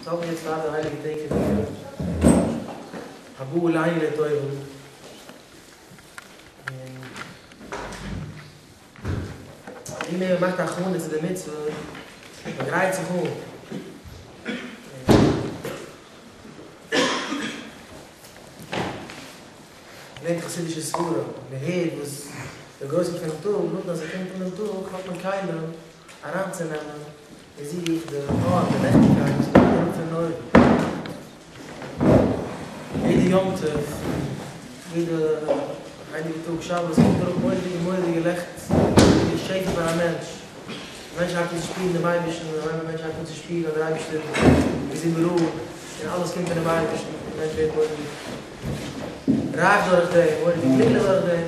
אונז האלטן יעצט פאר די הייליגע טעג פון פורים, הבא עלינו לטובה, און ווי מער מען מאכט הכנה צו די מצוה, מען גרייט זיך אן, און מען לערנט חסידישע ספרים, מען הערט וואס די גרויסקייט פונעם טאג, נאכדעם אז ס'קומט אן דעם טאג האט מען כלים אריינצונעמען אין זיך די אור, די לעכטיגקייט וואס קומט אראפ פון אויבן. יעדע יום טוב, יעדע הייליגע טאג שבת קומט אראפ מורא'דיגע מורא'דיגע לעכט, מורא'דיגע שפע פאר א מענטש. א מענטש הייבט אן צו שפירן דעם אייבערשטן, און א מענטש הייבט אן צו שפירן אז דער אייבערשטער איז איבעראל, און אלעס קומט פונעם אייבערשטן, דער מענטש ווערט מורא'דיג רייך דורך דעם, מורא'דיג גליקליך דורך דעם,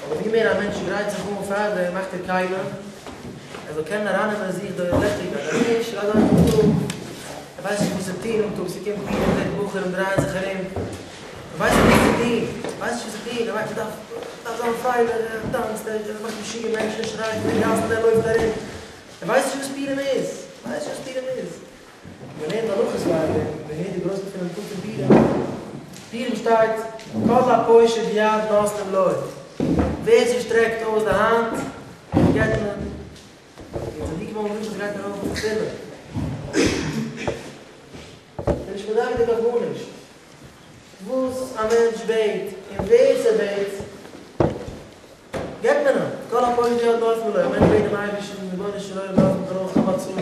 אבער ווי מער א מענטש גרייט זיך אן פאר דעם, מאכט ער כלים, ער זאל קענען ארייננעמען אין זיך די לעכטיגקייט, אז נישט, ער גייט דורך דעם טאג, ער ווייסט נישט וואס צו טון אום טאג, ס'קומט פורים, זעט בחורים דרייען זיך ארום, ער ווייסט נישט וואס צו טון, ער ווייסט נישט וואס צו טון, ער ווייסט מ'דארף, מ'דארף זיין פרייליך, ער טאנצט, ער מאכט משוגע מענטשן, ער שרייט אין די גאסן, ער לויפט ארום, ער ווייסט נישט וואס פורים איז, ער ווייסט נישט וואס פורים איז. מען לערנט הלכות פאר דעם, מען הערט די גרויסקייט פונעם טאג פון פורים, פורים שטייט כל הפושט יד נותנים לו, ווער ס'שטרעקט אויס די האנט דעם געבט מען, און צדיקים האבן געזאגט אז ס'גייט ארויף אויף תפילה, ס'איז נישט מדקדק אויף גארנישט, וואס א מענטש בעט און ווער ס'בעט. געבט מען אים, כל הפושט יד נותנים לו, א מענטש בעט דעם אייבערשטן, רבונו של עולם העלף מיך ארויס, כ'האב א צרה,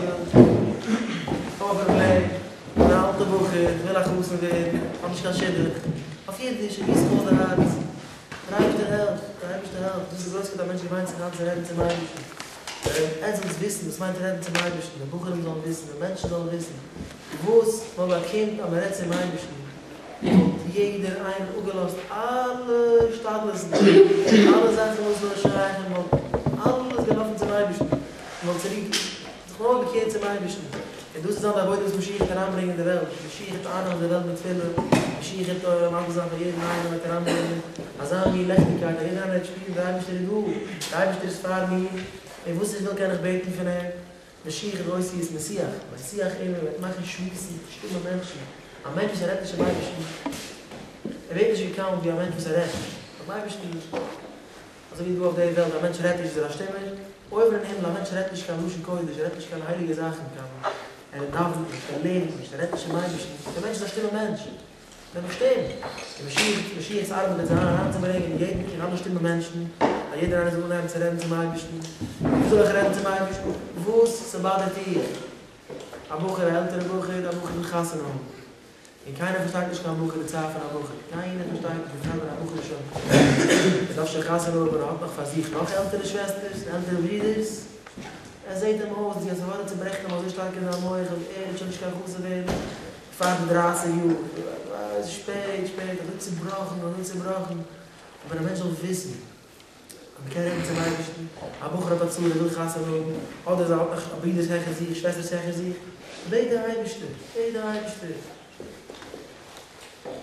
כ'האב א פראבלעם, כ'בין א אלטע בחור, כ'וויל א חתן ווערן, כ'האב נישט קיין שידוך, אויף אידיש, גיס זיך אויס די הארץ, דער אייבערשטער העלפט, דער אייבערשטער העלפט, דאס איז די גרויסקייט א מענטש געוויינט זיך איין צו רעדן צום אייבערשטן, עטס זאלטס וויסן וואס מיינט רעדן צום אייבערשטן, די בחורים זאלן וויסן, די מענטשן זאלן וויסן, וואס מען באקומט אז מען רעדט צום אייבערשטן. וואלט יעדער איינער אפגעלאזט אלע השתדלות'ן, אלע זאכן וואס זאל שייך און וואלט אלעס געלאפן צום אייבערשטן, און וואלט צוריק זיך נאר געקערט צום אייבערשטן, און דאס איז זיין די עבודה וואס משיח וועט אריינברענגען אין די וועלט, משיח וועט אייננעמען די וועלט מיט תפילה, משיח וועט מסביר זיין פאר יעדן איינעם, וועט אריינברענגען אזא מין לעכטיגקייט אז יעדער איינער וועט שפירן דער אייבערשטער איז דא, דער אייבערשטער איז פאר מיר, און וואס איך וויל קען איך בעטן פון אים. משיח איז אותיות מסיח, מסיח אינו וועט מאכן שמועסן שטומע מענטשן, א מענטש וואס ער רעדט נישט צום אייבערשטן, ער ווערט נישט געקאונט ווי א מענטש וואס ער רעדט צום אייבערשטן, אזוי ווי דא אויף די וועלט א מענטש רעדט נישט איז ער א שטומער, אויבן אין הימל א מענטש רעדט נישט קיין לשון קודש, ער רעדט נישט קיין הייליגע זאכן, קיין ער דאווענט נישט, ער לערנט נישט, ער רעדט נישט צום אייבערשטן, דער מענטש איז א שטומע מענטש. ווען איך שטים, און משיח, משיח'ס ארבעט וועט זיין אריינצוברענגען אין יעדן אין אלע שטומע מענטשן, אז יעדער איינער זאל אנהייבן צו רעדן צום אייבערשטן. ווי זאל איך רעדן צום אייבערשטן? וואס ס'באדערט דיר? א בחור, א עלטערע בחור, א בחור וויל חתונה האבן, און קיינער פארשטייט נישט קיין בחור די צער פון א בחור, קיינער פארשטייט נישט, בפרט ווען א בחור איז שוין, ער דארף שוין חתונה האבן, ער האט נאך פאר זיך נאך עלטערע שוועסטערס און עלטערע ברידערס, ער זעט אים אויס, די יצר הרע צוברעכט אים אזוי שטארק אין זיין מח אז ער וועט שוין נישט קיין חתן ווערן. פאר די דרייסיג יאר, איז שפעט שפעט, אזוי צובראכן, אזוי צובראכן, אבער א מענטש זאל וויסן אז מען קען רעדן צום אייבערשטן, א בחור האט א צרה, וויל חתונה האבן, אדער ער האט נאך ברידערס העכער זיך, שוועסטערס העכער זיך, בעט דער אייבערשטער, בעט דער אייבערשטער,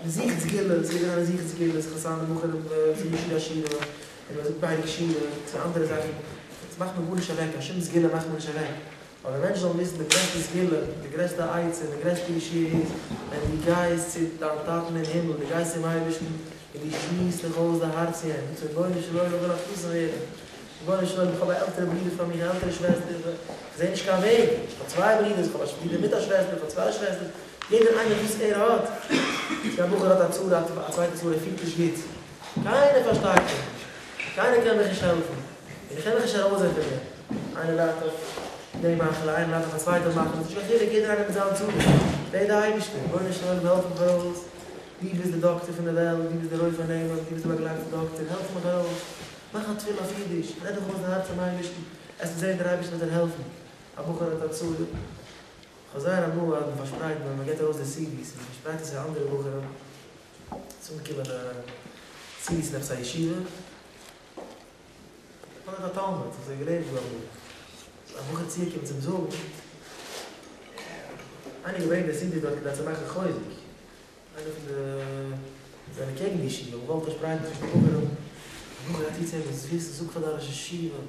מען זוכט סגולות, יעדער איינער זוכט סגולות, חתנים בחורים, צו שיר השירים, און מען זאגט פרק שירה, צו אנדערע זאכן, דאס מאכט מען גארנישט אוועק, קיין שום סגולה מאכט מען נישט אוועק. אבער מענטשן זאלן וויסן די גרעסטע סגולה, די גרעסטע עצה און די גרעסטע ישועה איז ווען דו גייסט צו דיין טאטן אין הימל, דו גייסט צום אייבערשטן און דו שמועסט דיך אויס די הארץ צו אים, זאגסט רבונו של עולם איך וויל א חתן ווערן, רבונו של עולם איך האב א עלטערע ברודער פאר מיך, א עלטערע שוועסטער, איך זע נישט קיין וועג, איך האב צוויי ברידערס, איך האב א ברודער מיט א שוועסטער, איך האב צוויי שוועסטערס, יעדער איינער וואס ער האט, צו א בחור האט א צרה, א צווייטע צרה, ער פילט נישט גוט, קיינער פארשטייט מיך נישט, קיינער קען מיך נישט העלפן, און איך קען מיך נישט ארויסזען פון דעם. איינער ליידט אויף די מחלה, איינער ליידט אויף א צווייטע מחלה, ס'נישט קיין חילוק, יעדער איינער מיט זיין צרה. בעט די אייבערשטער, רבונו של עולם העלף מיך ארויס, דו ביסט די דאקטער פון די וועלט, דו ביסט די רופא נאמן, דו ביסט די באגלייבטע דאקטער, העלף מיך ארויס, מאך א תפילה אויף אידיש, רעד דיך אויס די הארץ צום אייבערשטן, עסט זען דער אייבערשטער וועט דיר העלפן. א בחור האט א צרה, כ'האב זייער הנאה אז מ'פארשפרייט ווען מ'געט ארויס די סידיס, און מ'פארשפרייט עס צו אנדערע בחורים, ס'איז אנגעקומען סידיס אין עפעס א ישיבה, כ'האב דארט א תלמיד, כ'האב זיי געלערנט דא אמאל. א בחור צוגעקומען צום זאגן, איינער געברענגט די סידי דארט כדי צו מאכן חוזק. איינער פון די זענען קעגן די ישיבה, האבן געוואלט פארשפרייטן צווישן די בחורים. א בחור גייט צו צו אים, זאלסט וויסן, זאג פאר דיין ראש ישיבה. ער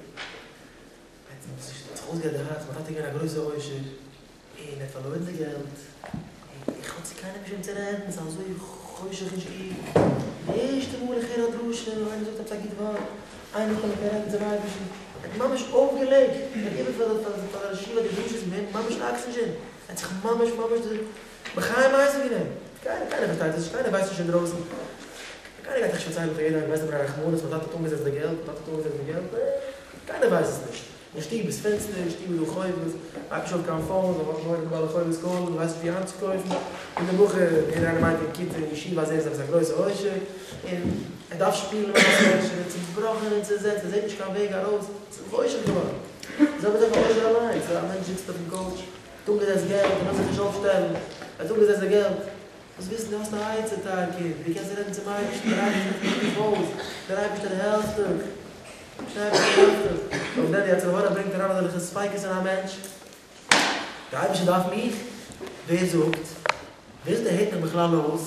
האט זיך אויסגערעדט די הארץ, מיין טאטע איז געווען א גרויסער עושר, און ער האט פארלוירן די געלט, און. קיינעם נישט וועם צו רעדן, ס'איז אזוי חושך אין שטוב, די ערשטע מאל איך הער א דרשה, איינער זאגט עפעס א גוט ווארט, איינער קען מיט מיר רעדן צום אייבערשטן, ער האט ממש אויפגעלעבט, ער האט איבער פאר פאר די ראש ישיבה די דרשות מיט ממש אקסידזשען, ער האט זיך ממש ממש מחיה מתים געווען, קיינער קיינער פארשטייט עס נישט, קיינער ווייסט נישט אינדרויסן, קיינער גייט דיך נישט פארציילן פאר יעדער איינער ווייסט אבער א רחמנות, מיין טאטע האט אנגעזעצט די געלט, מיין טאטע האט אנגעזעצט די געלט, קיינער ווייסט עס נישט. אין שטוב איז פינסטער, אין שטוב איז דא חובות, הייב נישט אויף קיין פאון, זיי האבן מורא די בעלי חובות קאלן, דו ווייסט נישט ווי איינצוקויפן, און דער בחור, יעדער איינער מיינט אין כיתה אין ישיבה אז ער איז עפעס א גרויסע עושר, און ער דארף שפילן ווי אן עושר, ער איז צובראכן און צוזעצט, ער זעט נישט קיין וועג ארויס, ס'איז חושך געווארן. די זעלבע זאך ביי עושר אליינס, א מענטש זיצט אויפן קאוטש, האט אנגעזעצט געלט, ער וויל זיך נישט אויפשטעלן, ער האט אנגעזעצט די געלט, זאלסט וויסן דו האסט א עצה טייער קינד, דו קענסט רעדן צום אייבערשטן, דער אייבערשטער פירט דיך אויס, דער אייבערשטער העלפט דיך, דער אייבערשטער העלפט דיך, אויף דעם די יצר הרע ברענגט אריין אזעלכע ספיקות אין א מענטש, דער אייבערשטער דארף מיך? ווער זאגט? ווער זאגט ער הערט מיך בכלל אויס?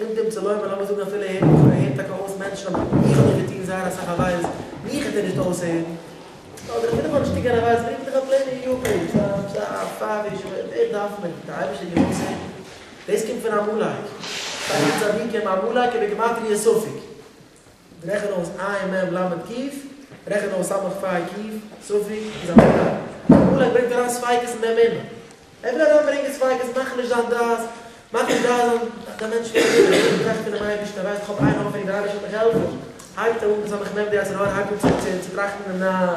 אם תמצא לומר לאמיר זאגן אפילו ער הערט מיך, ער הערט טאקע אויס מענטשן אבער איך האב דאך געטון זייער אסאך עבירות, מיך העט ער נישט אויסהערן. אדער אפילו איך האב נישט געטון קיין עבירות, ברענגט מיך א פלעינע יופי, ס'איז א פאוויש, ווער דארף מיך, דער אייבערשטער געב אויסהערן. דאס קומט פון עמלק. שטייט אין צדיקים עמלק איז בגימטריא ספק. רעכן אויס עין מ' ל' ק', רעכן אויס סמך פ' ק', ספק איז עמלק. עמלק ברענגט אריין ספיקות אין דעם אמונה. ער וויל אריין ברענגען ספיקות, מאך נישט דיין דעת, מאך נישט דעת זיין א מענטש פון אמונה, ער טראכט פונעם אייבערשטן, ער ווייסט איך האב איין האפענונג דער אייבערשטער וועט מיך העלפן, הייבט ער אן די סמך מם די יצר הרע הייבט אן צו טראכטן ניין,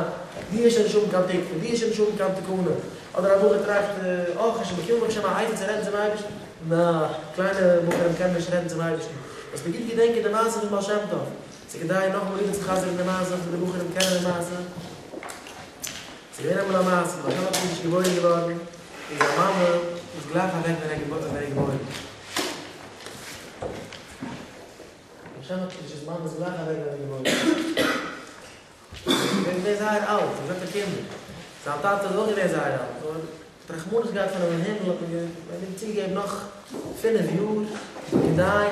דו וועסט שוין נישט האבן קיין תקווה, דו וועסט שוין נישט האבן קיין תקנה, אדער א בחור טראכט, אה, איך האב שוין באקומען ברוך השם א עצה צו רעדן צום אייבערשטן, ניין, קליינע בחורים קענען נישט רעדן צום אייבערשטן, זאלסטו גוט געדענקען די מעשה פון בעל שם טוב, ס'איז כדאי נאכאמאל איבערצוחזר'ן די מעשה פאר די בחורים קענען די מעשה. ס'איז געווען אמאל א מעשה, דער בעל שם טוב איז נישט געבוירן געווארן, און זיין מאמע איז גלייך אוועק ווען ער איז געבוירן. בעל שם טוב'ס מאמע איז גלייך אוועק ווען ער איז געבוירן. ער איז געווען זייער אלט, ער האט געהאט קינדער. זיין טאטע איז אויך געווען זייער אלט, נאר האט רחמנות געהאט פון אים אין הימל האט מען אים צוגעגעבן נאך פינף יאר, כדי אז דער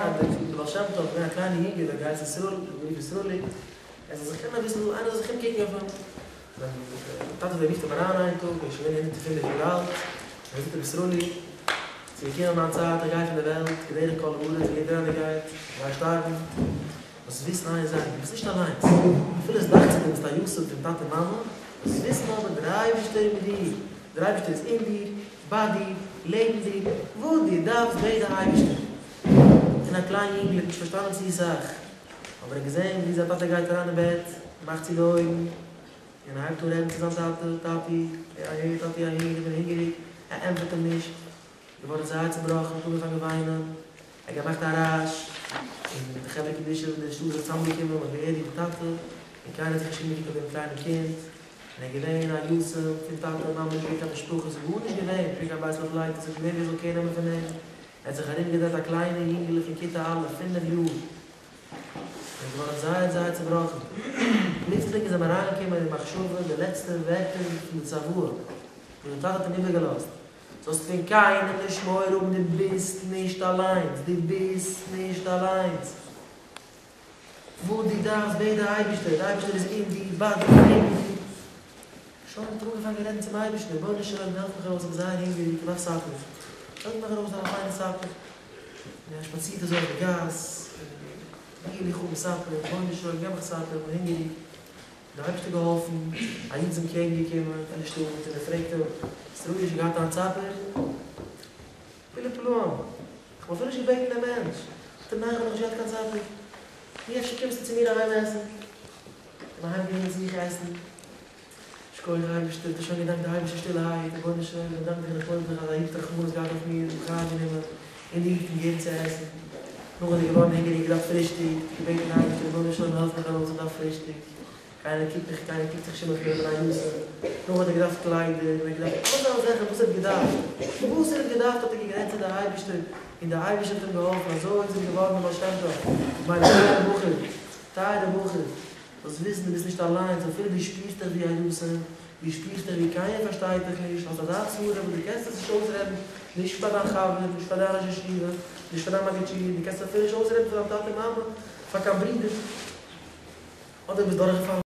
בעל שם טוב, געווען א קליינער יונגעל, ער האט געהייסן ישראל, גערופן ישראליק, ער זאל זיך קענען אביסל, איינער זאל זיך אומקוקן אויף אים. זיין טאטע דער רופט אים אריין איין טאג, ער איז שוין געווען הונדערט און פינף יאר אלט, ער זאגט אים סרולי, ס'איז געקומען מיין צייט, איך גיי פון דער וועלט, כדרך כל הארץ, ווי יעדער איינער גייט, איך גיי שטארבן, זאלסט וויסן איין זאך, דו ביסט נישט אליינס, אפילו עס דאכט זיך דו ביסט א יתום פון טאטע און מאמע, זאלסט וויסן אבער דער אייבערשטער איז מיט דיר, דער אייבערשטער איז אין דיר, ביי דיר, לעבן דיר, וואס דו דארפסט בעט דער אייבערשטער. און א קליין יונגל האט נישט פארשטאנען צו סאך, אבער ער האט געזען ווי זיין טאטע גייט אריין אין בעט, מאכט צו די אויגן, און ער הייבט אן רעדן צו זיין טאטע, טאטי, אהער, טאטי אהין, איך בין הונגעריג, ער ענטפערט אים נישט, געווארן זייער צובראכן, האט אנגעפאנגען וויינען, ער האט געמאכט א רעש, און די חברה קדישא פון די שטאט איז זיך צוזאמגעקומען, מען האט געהערט ווי די טאטע, און קיינער האט זיך נישט אומגעקוקט אויף דעם קליינעם קינד, און ער איז געווען א יתום פון טאטע און מאמע, נישט געווען קיין משפחה, ס'איז גארנישט געווען, נישט געווען קיין בית לפליטות, ס'איז נישט געווען ווער זאל קעיר נעמען פון אים, ער האט זיך ארומגעדרייט א קליינע יונגעלע פון כיתה א', פינף יאר. ער איז געווארן זייער זייער צובראכן. פלוצלינג איז אים אריינגעקומען אין מחשבה די לעצטע ווערטער פון די צוואה וואס די טאטע האט אים איבערגעלאזט, זאלסט פון קיינעם נישט מורא האבן דו ביסט נישט אליינס, דו ביסט נישט אליינס. וואס דו דארפסט בעט די אייבערשטער, די אייבערשטער איז אין דיר, ביי דיר, לעבן דיר. שוין האט ער אנגעפאנגען רעדן צום אייבערשטן, רבונו של עולם העלף מיך ארויס איך בין זייער הונגעריג איך דארף סאפער, העלף מיך ארויס דארף א פיינע סאפער, און ער שפאצירט אזוי אויף די גאס, און ווי וועל איך האבן סאפער, רבונו של עולם געב מיך סאפער איך בין הונגעריג, האט דער אייבערשטער געהאלפן, א איד איז אים קעגן געקומען אין די שטאט און ער פרעגט אים, סרולי שוין געהאט היינט סאפער? פלאי פלאים, איך האב אפילו נישט געבעטן דעם מענטש, זאגט ער ניין איך האב נאכנישט געהאט קיין סאפער, נו אפשר קומסטו צו מיר אהיים עסן? און אהיים גענומען זיך עסן. שכוח אייבערשטער, האט ער שוין געדאנקט די אייבערשטער שטילערהייט, רבונו של עולם איך דאנק דיך און איך לויב דיך אז א איד האט רחמנות געהאט אויף מיר און מיך אריינגענומען און דיך און געגעבן צו עסן. נאכדעם איז ער געווארן הונגעריג געדארפט פרישטאג, געבעטן די אייבערשטער רבונו של עולם העלף מיך ארויס איך דארף פרישטאג, קיינער קוקט מיך קיינער קוקט זיך נישט אום אויף מיר איך בין א יתום. נאכדעם האט ער געדארפט קליידער און ער האט געדארפט כל מיני זאכן וואס ער האט געדארפט, וואס ער האט געדארפט האט ער גערעדט צו די אייבערשטער און די אייבערשטער האט אים געהאלפן אזוי איז ער געווארן דער בעל שם טוב, מיין טייערע בחור, טייערע בחור, זאלסט וויסן דו ביסט נישט אליינס, אפילו דו שפירסט דיך ווי א יתום, דו שפירסט דיך ווי קיינער פארשטייט דיך נישט, האסט אזא צרה וואס דו קענסט עס נישט אויסרעדן, נישט פאר דיין חבר, נישט פאר דיין ראש ישיבה, נישט פאר דיין מגיד שיעור, דו קענסט אפילו נישט אויסרעדן פאר דיין טאטע מאמע, פאר קיין ברודער, אדער ביסט דורכגעפאלן.